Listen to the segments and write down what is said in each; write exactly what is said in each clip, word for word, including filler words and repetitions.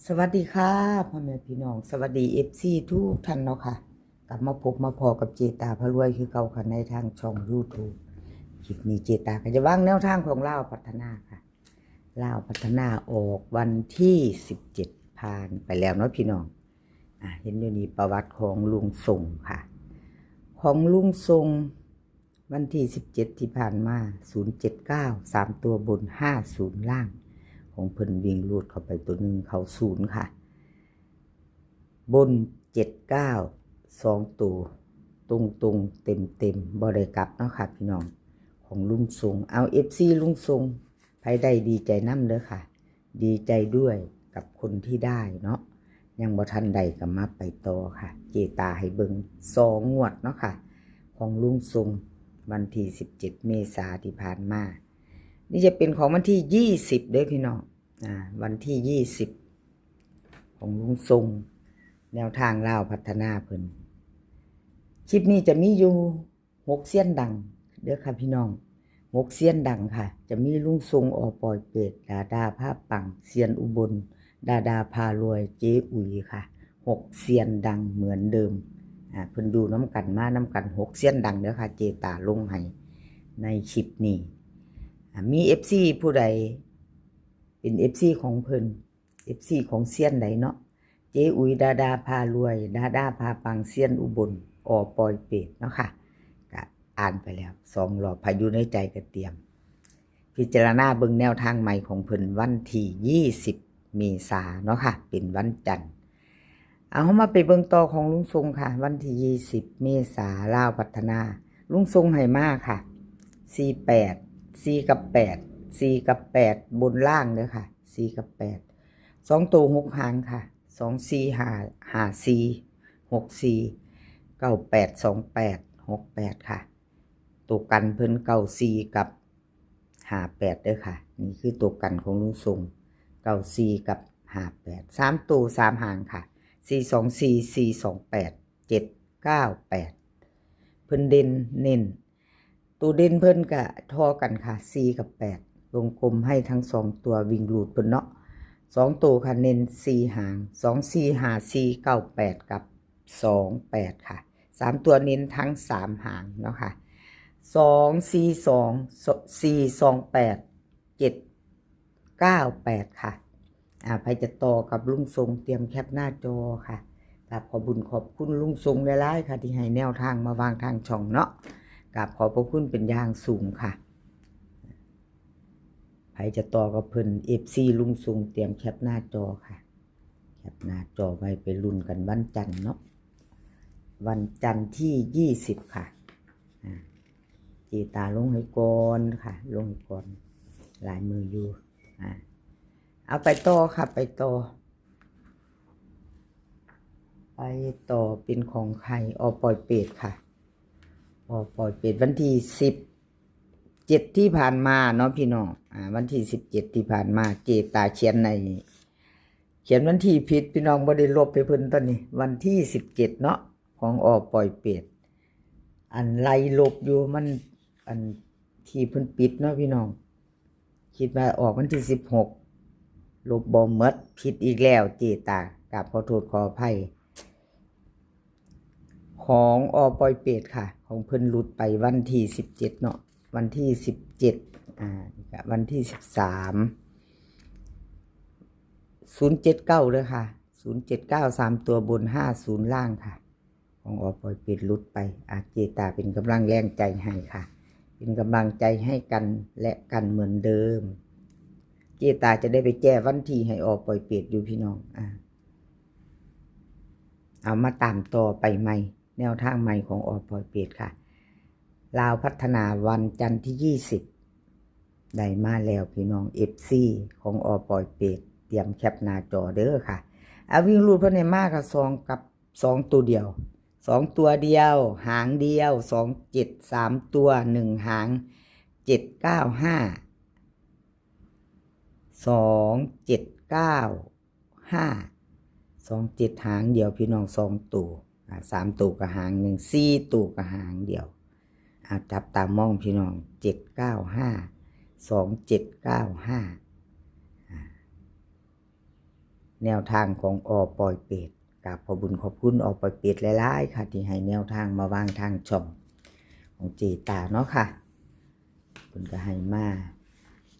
สวัสดีค่ะ พ่อแม่พี่น้อง สวัสดี เอฟซี ทุกท่านเนาะค่ะ กลับมาพบมาพ้อกับเจตาพารวยคือเก่าค่ะ ในทางช่อง YouTube คลิปนี้เจตาก็จะวางแนวทางของลาวพัฒนาค่ะ ลาวพัฒนาออกวันที่ สิบเจ็ด ผ่านไปแล้วเนาะพี่น้อง อ่ะ เห็นอยู่นี่ประวัติของลุงทรงค่ะ ของลุงทรง วันที่ สิบเจ็ด ที่ผ่านมา ศูนย์เจ็ดเก้า สามตัวบน ห้าศูนย์ ล่าง ของเพิ่นวิ่งรูดเข้าไปตัวหนึ่งเข้าศูนย์ค่ะ บน เจ็ดเก้า สองตัว ตรงๆ เต็มๆ บ่ได้กลับเนาะค่ะพี่น้อง ของลุงทรง เอา เอฟซี ลุงทรง ไผได้ดีใจนำเด้อค่ะ ดีใจด้วยกับคนที่ได้เนาะ ยังบ่ทันได้ก็มาไปต่อค่ะ เจตาให้เบิ่งสองงวดเนาะค่ะ ของลุงทรง วันที่ สิบเจ็ด เมษาที่ผ่านมา นี่จะเป็นของวันที่ ยี่สิบ เด้อพี่น้อง อ่า วันที่ ยี่สิบ ของลุงทรง แนวทางลาวพัฒนาเพิ่น คลิปนี้จะมีอยู่ หกเซียนดังเด้อค่ะพี่น้อง หกเซียนดังค่ะ จะมีลุงทรง อ.ปอยเปต ดาดาพาปัง เซียนอุบล ดาดาพารวย เจ๊อุ๋ยค่ะ หกเซียนดังเหมือนเดิม อ่า เพิ่นอยู่นำกันมานำกัน หกเซียนดังเด้อค่ะ เจตาลงให้ในคลิปนี้ อ่า มี เอฟซี ผู้ใดเป็น เอฟซี ของเพิ่น เอฟซี ของเซียนใดเนาะ เจ๊อุ๋ย ดาดาพารวย ดาดาพาปัง เซียนอุบล อ.ปอยเปต เนาะค่ะ ก็อ่านไปแล้วสองรอบ ไผอยู่ในใจก็เตรียม พิจารณาเบิ่งแนวทางใหม่ของเพิ่นวันที่ ยี่สิบ เมษาเนาะค่ะ เป็นวันจันทร์ เอา เฮามาไปเบิ่งต่อของลุงทรงค่ะ วันที่ ยี่สิบ เมษา ลาวพัฒนา ลุงทรงให้มาค่ะ สี่แปด สี่ กับ แปด สี่ กับ แปด บนล่างเด้อค่ะ สี่ กับ แปด สองตัว หก หางค่ะ สอง สี่ ห้า ห้า สี่ หก สี่ เก้า แปด สอง แปด หก แปด ค่ะ ตัวกันเพิ่น เก้า สี่ กับ ห้า แปด เด้อค่ะ นี่คือตัวกันของลุงทรง เก้า สี่ กับ ห้า แปด สามตัว สาม หางค่ะ สี่ สอง สี่ สี่ สอง แปด เจ็ด เก้า แปด เพิ่นเด่นเน้น ตัวเด่นเพิ่นก็ท่อกันค่ะ สี่ กับ แปด วงกลมให้ทั้งสองตัววิ่งรูดเพิ่นเนาะ สองตัวค่ะ เน้น สี่ หาง สอง สี่ ห้า สี่ เก้า แปด กับ สอง แปด ค่ะ สามตัวเน้นทั้ง สาม หางเนาะค่ะ สอง สี่ สอง สี่ สอง แปด เจ็ด เก้า แปด ค่ะ อ่า ไผจะต่อกับลุงทรง เตรียมแคปหน้าจอค่ะ กราบขอบบุญขอบคุณลุงทรงหลายๆค่ะ ที่ให้แนวทางมาวางทางช่องเนาะ กราบขอบพระคุณเป็นอย่างสูงค่ะ ไผจะต่อกับเพิ่น เอฟซี ลุงทรง เตรียมแคปหน้าจอค่ะ แคปหน้าจอไว้ไปลุ้นกันวันจันทร์เนาะ วันจันทร์ที่ ยี่สิบ ค่ะ อ่า เจตาลงให้ก่อนค่ะ ลงให้ก่อน หลายมืออยู่ อ่า เอาไปต่อค่ะ ไปต่อ ไปต่อเป็นของใคร อ.ปอยเปตค่ะ อ.ปอยเปตวันที่ สิบเจ็ด ที่ผ่านมาเนาะพี่น้อง อ่า วันที่ สิบเจ็ด ที่ผ่านมา เจตาเขียนใน เขียนวันที่ผิดพี่น้อง บ่ได้ลบให้เพิ่นตอนนี้ วันที่ สิบเจ็ด เนาะ ของ อ.ปอยเปต อันไล่ลบอยู่มัน อันที่เพิ่นปิดเนาะพี่น้อง คิดว่าออกวันที่ สิบหก ลบบ่หมด ผิดอีกแล้ว เจตากราบขอโทษขออภัย ของ อ.ปอยเปตค่ะ ของเพิ่นหลุดไปวันที่ สิบเจ็ด เนาะ วันที่ สิบเจ็ด อ่า นี่ก็วันที่ สิบสาม ศูนย์เจ็ดเก้า เลยค่ะ ศูนย์เจ็ดเก้า สามตัวบน ห้าศูนย์ ล่างค่ะ ของ อ.ปอยเปตหลุดไป อ่ะ เจตาเป็นกำลังแรงใจให้ค่ะ เป็นกำลังใจให้กันและกันเหมือนเดิม เจตาจะได้ไปแก้วันที่ให้ อ.ปอยเปตอยู่พี่น้อง อ่า เอามาตามต่อไปใหม่ แนวทางใหม่ของ อ.ปอยเปตค่ะ ลาวพัฒนาวันจันทร์ที่ ยี่สิบ ได้มาแล้วพี่น้อง เอฟซี ของ อ.ปอยเปต เตรียมแคปหน้าจอเด้อค่ะ เอาวิ่งรูดเพิ่นให้มาค่ะ สอง กับ สอง ตัวเดียว สอง ตัวเดียว หางเดียว สองเจ็ด สาม ตัว หนึ่ง หาง เจ็ดเก้าห้า สองเจ็ดเก้าห้า สองเจ็ด หางเดียวพี่น้อง สอง ตัว อ่า สาม ตัวก็หางหนึ่ง สี่ ตัวก็หางเดียว อ่า จับตามองพี่น้อง เจ็ดเก้าห้า สองเจ็ดเก้าห้า อ่า แนวทางของ อ.ปอยเปต กราบขอบบุญขอบคุณ อ.ปอยเปต หลายๆ ค่ะ ที่ให้แนวทางมาวางทางช่องของเจตาเนาะค่ะ เพิ่นก็ให้มา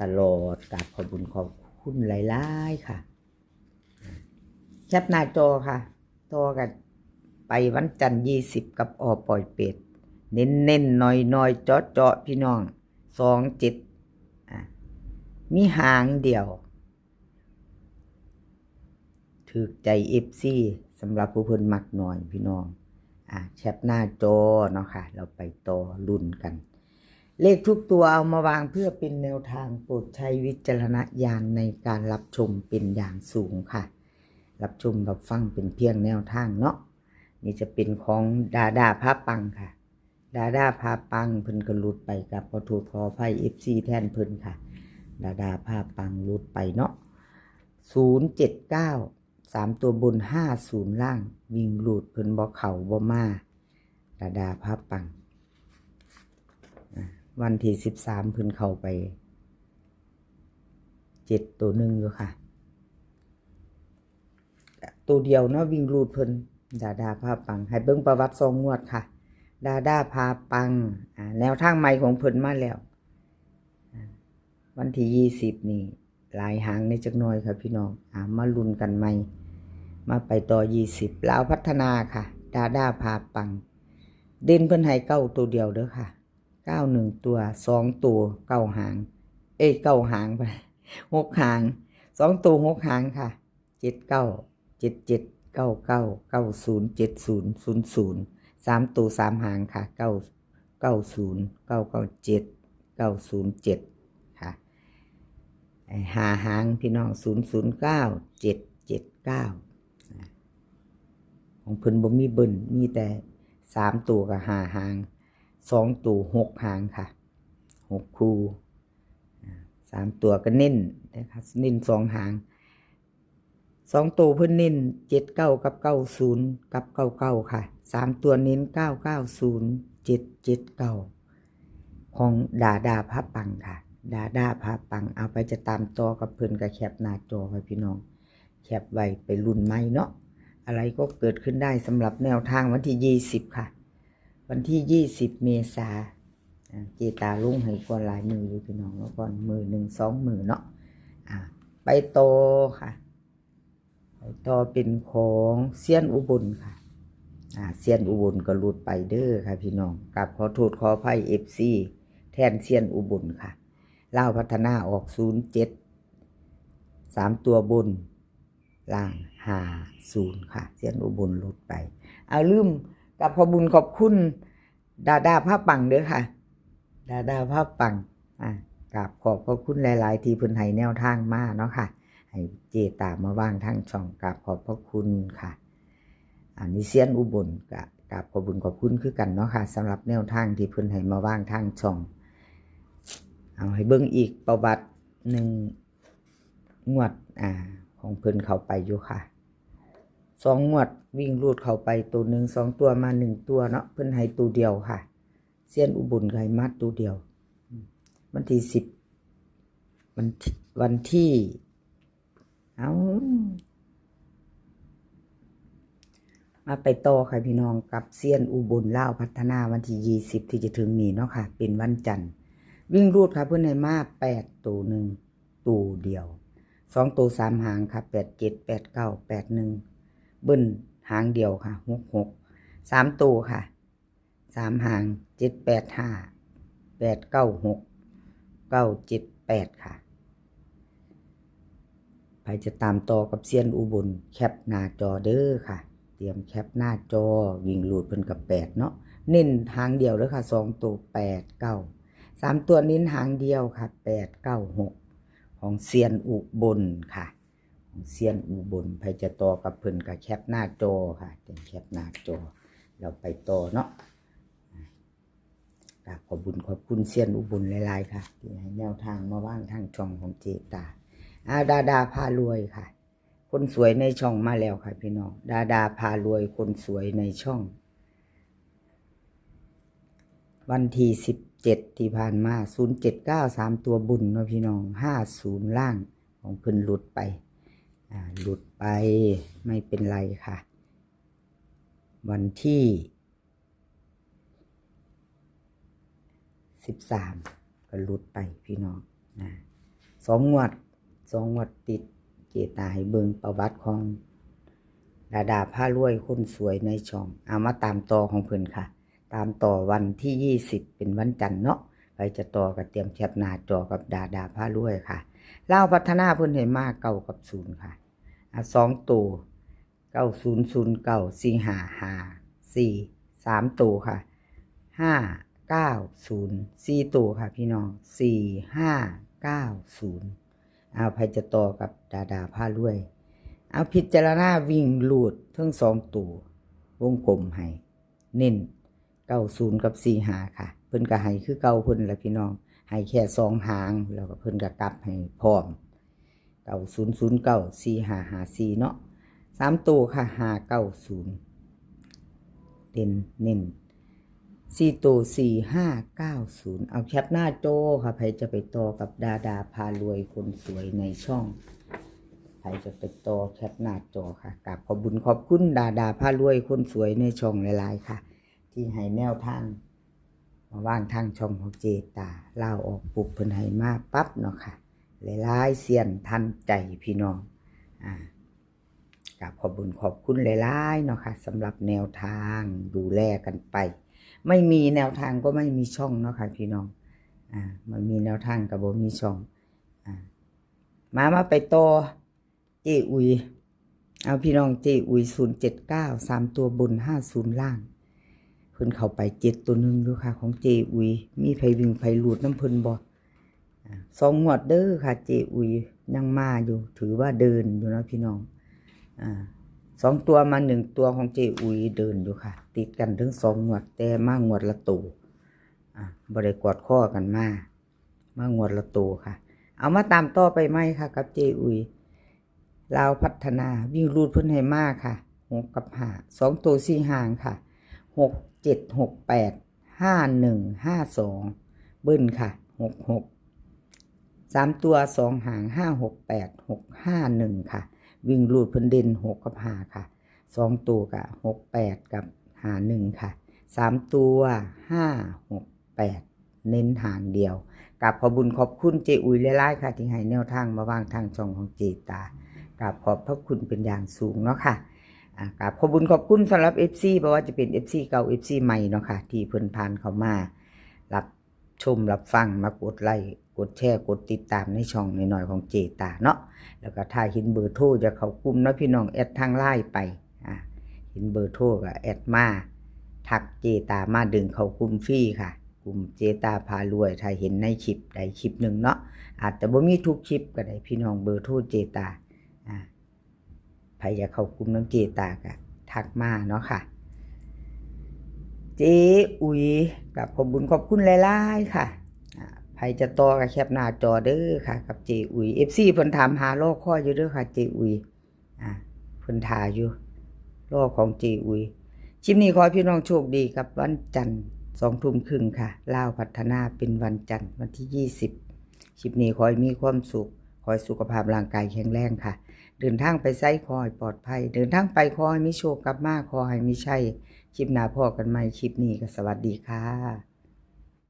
ตลอด กราบขอบบุญขอบคุณหลายๆ ค่ะ แคปหน้าจอค่ะ ต่อกันไปวันจันทร์ ยี่สิบ กับ อ.ปอยเปต เน้นๆ หน่อยๆ เจาะๆ พี่น้อง สองเจ็ด อ่ะ มีหางเดียว ถืกใจ เอฟซี สำหรับผู้เพิ่นมักหน่อยพี่น้อง อ่ะ แคปหน้าจอเนาะค่ะ เราไปต่อลุ้นกัน เลขทุกตัวเอามาวางเพื่อเป็นแนวทาง โปรดใช้วิจารณญาณในการรับชมเป็นอย่างสูงค่ะ รับชมรับฟังเป็นเพียงแนวทางเนาะ นี่จะเป็นของดาดาพาปังค่ะ ดาดาพาปังเพิ่นก็หลุดไป กราบขอโทษขออภัย เอฟซี แทนเพิ่นค่ะ ดาดาพาปังหลุดไปเนาะ ศูนย์เจ็ดเก้า สามตัวบน ห้าศูนย์ ล่าง วิ่งหลุดเพิ่นบ่เข้าบ่มา ดาดาพาปัง อ่ะ วันที่สิบสามเพิ่นเข้าไป เจ็ดตัวหนึ่งอยู่ค่ะ ตัวเดียวเนาะ วิ่งหลุดเพิ่น ดาดาพาปัง ให้เบิ่งประวัติสองงวดค่ะ ดาดาพาปัง อ่า แนวทางใหม่ของเพิ่นมาแล้ว อ่า วันที่ ยี่สิบ นี่ หลายหางในจักหน่อยค่ะพี่น้อง อ่า มาลุ้นกันใหม่ มาไปต่อ ยี่สิบ ลาวพัฒนาค่ะ ดาดาพาปัง เด่นเพิ่นให้เก้าตัวเดียวเด้อค่ะ เก้าหนึ่งตัว สองตัวเก้าหาง เอ้ย เก้าหาง หกหาง สองตัวหกหางค่ะ เจ็ดเก้า เจ็ดเจ็ด เก้าเก้า เก้าศูนย์ เจ็ดศูนย์ ศูนย์ศูนย์ สามตัวสามหางค่ะ เก้า เก้าศูนย์ เก้าเก้าเจ็ด เก้าศูนย์เจ็ด ค่ะ ไอ้ห้าหางพี่น้อง ศูนย์ศูนย์เก้า เจ็ดเจ็ดเก้า ของเพิ่นบ่มีเบิ้ล มีแต่สามตัวกับห้าหาง สองตัวหกหางค่ะ หกคู่ อ่า สามตัวก็เน้นนะคะ เน้นสองหาง สองตัวเพิ่นเน้น เจ็ดเก้า กับ เก้าศูนย์ กับ เก้าเก้า ค่ะ สามตัวเน้น เก้าเก้าศูนย์ เจ็ดเจ็ดเก้า ของดาดาพาปังค่ะ ดาดาพาปัง เอาไปจะตามต่อกับเพิ่นก็แคปหน้าจอไว้พี่น้อง แคปไว้ไปลุ้นใหม่เนาะ อะไรก็เกิดขึ้นได้สำหรับแนวทางวันที่ ยี่สิบ ค่ะ วันที่ ยี่สิบ เมษา อ่า เจตาลงให้ก่อนหลายมื้ออยู่พี่น้อง แล้วก่อนมื้อหนึ่งสองมื้อเนาะ อ่า ไปต่อค่ะ ไปต่อเป็นของเซียนอุบลค่ะ อ่า เซียนอุบลก็หลุดไปเด้อค่ะพี่น้อง กราบขอโทษขออภัย เอฟซี แทนเซียนอุบลค่ะ ลาวพัฒนาออก ศูนย์เจ็ด สามตัวบน ล่าง ห้าศูนย์ ค่ะ เซียนอุบลหลุดไป เอาลืม กราบขอบบุญขอบคุณ ดาดาพาปังเด้อค่ะ ดาดาพาปัง อ่ะ กราบขอบพระคุณหลายๆ ที่เพิ่นให้แนวทางมาเนาะค่ะ ให้เจตามาวางทางช่อง กราบขอบพระคุณค่ะ อันนี้เซียนอุบลก็กราบขอบบุญขอบคุณคือกันเนาะค่ะ สำหรับแนวทางที่เพิ่นให้มาวางทางช่อง เอาให้เบิ่งอีกประวัติหนึ่งงวด อ่า ของเพิ่นเข้าไปอยู่ค่ะ สองงวดวิ่งรูดเข้าไปตัวหนึ่ง สองตัวมาหนึ่งตัวเนาะ เพิ่นให้ตัวเดียวค่ะ เซียนอุบลก็ให้มาตัวเดียว วันที่สิบ วันที่ วันที่ เอ้า มาไปต่อค่ะพี่น้อง กับเซียนอุบลลาวพัฒนาวันที่ ยี่สิบ ที่จะถึงนี้เนาะค่ะ เป็นวันจันทร์ วิ่งรูดค่ะ เพิ่นให้มาแปดตัวหนึ่ง ตัวเดียว สองตัวสามหางค่ะ แปดเจ็ด แปดเก้า แปดหนึ่ง เบิ้ลหางเดียวค่ะ หกหก สามตัวค่ะ สามหาง เจ็ดแปดห้า แปดเก้าหก เก้าเจ็ดแปด ค่ะ ใผจะตามต่อกับเซียนอุบล แคปหน้าจอเด้อค่ะ เตรียมแคปหน้าจอ วิ่งรูดเพิ่นกับแปดเนาะ เน้นหางเดียวเลยค่ะ สองตัว แปดเก้า สามตัวเน้นหางเดียวค่ะ แปดเก้าหก ของเซียนอุบลค่ะ ของเซียนอุบล ใผจะต่อกับเพิ่นก็แคปหน้าจอค่ะ เตรียมแคปหน้าจอ เราไปต่อเนาะ กราบขอบบุญขอบคุณเซียนอุบลหลายๆ ค่ะ ที่ให้แนวทางมาวางทางช่องของเจตา อ่า ดาดาพารวยค่ะ คนสวยในช่องมาแล้วค่ะพี่น้อง ดาดาพารวย คนสวยในช่อง วันที่ สิบเจ็ด ที่ผ่านมา ศูนย์เจ็ดเก้า สามตัวบนเนาะพี่น้อง ห้าศูนย์ ล่าง ของเพิ่นหลุดไป อ่า หลุดไป ไม่เป็นไรค่ะ วันที่ สิบสาม ก็หลุดไปพี่น้องนะ สองงวด สองงวดติด เจตาให้เบิ่งประวัติของดาดาพารวยคนสวยในช่อง เอามาตามต่อของเพิ่นค่ะ ตามต่อวันที่ ยี่สิบ เป็นวันจันทร์เนาะ ใครจะต่อก็เตรียมแคปหน้าจอกับดาดาพารวยค่ะ ลาวพัฒนาเพิ่นให้มา เก้า กับ ศูนย์ ค่ะ อ่ะ สอง ตัว เก้า ศูนย์ ศูนย์ เก้า สี่ ห้า ห้า สี่ สาม ตัวค่ะ ห้า เก้า ศูนย์ สี่ ตัวค่ะพี่น้อง สี่ ห้า เก้า ศูนย์ เอา ใครจะต่อกับดาดาพารวย เอา พิจารณาวิ่งรูดทั้งสองตัว วงกลมให้ เน้น เก้า ศูนย์ กับ สี่ ห้า ค่ะ เพิ่นก็ให้คือเก่าเพิ่นละพี่น้อง ให้แค่สองหาง แล้วก็เพิ่นก็กลับให้พร้อม เก้า ศูนย์ ศูนย์ เก้า สี่ ห้า ห้า สี่ เนาะ สาม ตัวค่ะ ห้า เก้า ศูนย์ เด่นเน้น สี่ ตัว สี่ ห้า เก้า ศูนย์ เอาแคปหน้าจอค่ะ ใครจะไปต่อกับดาดาพารวยคนสวยในช่อง ใครจะไปต่อแคปหน้าจอค่ะ กราบขอบบุญขอบคุณดาดาพารวยคนสวยในช่องหลายๆค่ะ ที่ให้แนวทาง มาวางทางช่องของเจตา ลาวออกปุ๊บเพิ่นให้มาปั๊บเนาะค่ะ หลายๆเซียนทันใจพี่น้อง อ่า กราบขอบบุญขอบคุณหลายๆเนาะค่ะ สำหรับแนวทาง ดูแลกันไป ไม่มีแนวทางก็ไม่มีช่องเนาะค่ะพี่น้อง อ่า มันมีแนวทางก็บ่มีช่อง อ่า มา มาไปต่อ เจอุ๋ย เอาพี่น้อง เจอุ๋ย ศูนย์เจ็ดเก้า สาม ตัวบน ห้าศูนย์ ล่าง เพิ่นเข้าไปเจ็ดตัวหนึ่งอยู่ค่ะ ของเจอุ๋ย มีไผวิ่งไผรูดนำเพิ่นบ่ อ่า สองงวดเด้อค่ะ เจอุ๋ยยังมาอยู่ ถือว่าเดินอยู่นะพี่น้อง อ่า สองตัวมาหนึ่งตัวของเจอุ๋ยเดินอยู่ค่ะ ติดกันถึงสองงวด แต่มางวดละตัว อ่า บ่ได้กอดคอกันมา มางวดละตัวค่ะ เอามาตามต่อไปใหม่ค่ะ กับเจอุ๋ย ลาวพัฒนา วิ่งรูดเพิ่นให้มาค่ะ หก กับ ห้า สอง ตัว สี่ หางค่ะ หก เจ็ด หก แปด ห้า หนึ่ง ห้า สอง เบิ้ลค่ะ หก หก สาม ตัว สอง หาง ห้า หก แปด หก ห้า หนึ่ง ค่ะ วิ่งรูดเพิ่นเด่น หก กับ ห้า ค่ะ สอง ตัวก็ หก แปด กับ ห้า หนึ่ง ค่ะ สาม ตัว ห้า หก แปด เน้นหางเดียว กราบขอบบุญขอบคุณเจอุ๋ยหลายๆค่ะ ที่ให้แนวทางมาวางทางช่องของเจตา กราบขอบพระคุณเป็นอย่างสูงเนาะค่ะ อ่ากราบขอบบุญขอบคุณสำหรับ เอฟซี บ่ว่าจะเป็น เอฟซี เก่า เอฟซี ใหม่เนาะค่ะ ที่เพิ่นผ่านเข้ามารับชมรับฟัง มากดไลค์กดแชร์กดติดตามในช่องน้อยๆของเจตาเนาะ แล้วก็ถ้าเห็นเบอร์โทรจะเข้ากลุ่มเนาะพี่น้อง แอดทางไลน์ไป อ่า เห็นเบอร์โทรก็แอดมา ทักเจตามาดึงเข้ากลุ่มฟรีค่ะ กลุ่มเจตาพารวย ถ้าเห็นในคลิปใดคลิปหนึ่งเนาะ อาจจะบ่มีทุกคลิปก็ได้พี่น้อง เบอร์โทรเจตา อ่า ใครอยากเข้ากลุ่มนำเจตาก็ทักมาเนาะค่ะ เจอุ๋ย กราบขอบบุญขอบคุณหลายๆค่ะ อ่า ใครจะต่อก็แคปหน้าจอเด้อค่ะ กับเจอุ๋ย เอฟซี เพิ่นถามหารอคอยอยู่เด้อค่ะ เจอุ๋ย อ่า เพิ่นถ่าอยู่ รอของเจอุ๋ย คลิปนี้ขอให้พี่น้องโชคดีกับวันจันทร์ สองทุ่มครึ่งค่ะ ลาวพัฒนาเป็นวันจันทร์ วันที่ ยี่สิบ คลิปนี้ขอให้มีความสุข ขอให้สุขภาพร่างกายแข็งแรงค่ะ เดินทางไปไสขอให้ปลอดภัย เดินทางไปขอให้มีโชค กลับมาขอให้มีชัย คลิปหน้าพ้อกันใหม่ คลิปนี้ก็สวัสดีค่ะ